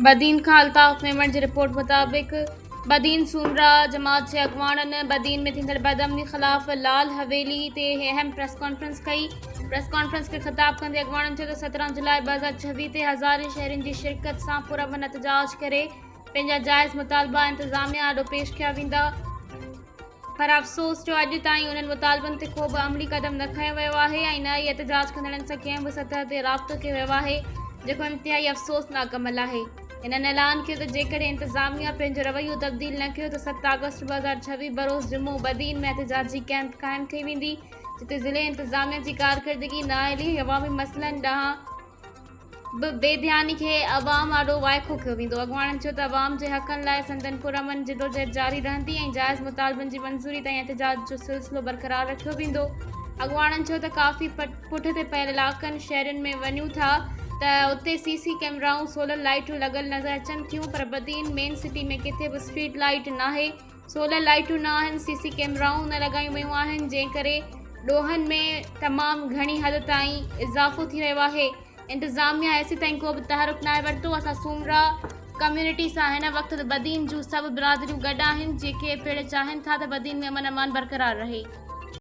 بدين کان الطاف ميمڻ جي رپورٽ مطابق بدين سومرا جماعت جي اڳواڻن بدين ۾ ٿيندڙ بدامني خلاف لال حويلي تي اهم پريس ڪانفرنس ڪئي. پريس ڪانفرنس کي خطاب ڪندي اڳواڻن چيو ته 17 جولاء 2026 تي هزارين شهرين جي شرڪت سان پرامن احتجاج ڪري پنهنجا جائز مطالبا انتظاميا آڏو پيش ڪيا ويندا پر افسوس جو اڄ تائين انهن مطالبن تي ڪو به عملي قدم نه کنيو ويو آهي ۽ نه ئي احتجاج ڪندڙن سان ڪنهن به سطح تي رابطو ڪيو ويو آهي جيڪو انتهائي افسوسناڪ عمل آهي. هنن اعلان ڪيو ته جيڪڏهن انتظاميا پنهنجو رويو تبديل نه ڪيو ته 7 آگسٽ 2026 بروز جمعو بدين ۾ احتجاجي ڪئمپ قائم ڪئي ويندي جتي ضلعي انتظاميا جي ڪارڪردگي، نااهلي ۽ عوامي مسئلن ڏانهن به بي ڌياني کي عوام آڏو وائکو ڪيو ويندو. اڳواڻن چيو ته عوام جي حقن لاء سندن پرامن جدوجهد جاري رهندي ۽ جائز مطالبن جي منظوري تائين احتجاج جو سلسلو برقرار رکيو ويندو. اڳواڻن چيو ته ڪافي پٺتي پيل علائقن شهرن ۾ وڃون ٿا ته اتي سي سي ڪئميرائون سولر لائيٽون لڳل نظر اچن ٿيون پر بدين مين سٽي ۾ ڪٿي به اسٽريٽ لائيٽ ناهي سولر لائيٽون نه آهن، سي سي ڪئميرائون نه لڳايون ويون آهن، جنهن ڪري ڏوهن ۾ تمام گهڻي حد تائين اضافو ٿي رهيو آهي، انتظاميا ايسيتائين ڪو به تحرڪ ناهي ورتو، اسان سومرا ڪميونٽي سان هن وقت بدين جون سڀ برادريون گڏ آهن، جيڪي پڻ چاهين ٿا ته بدين ۾ امن امان برقرار رهي.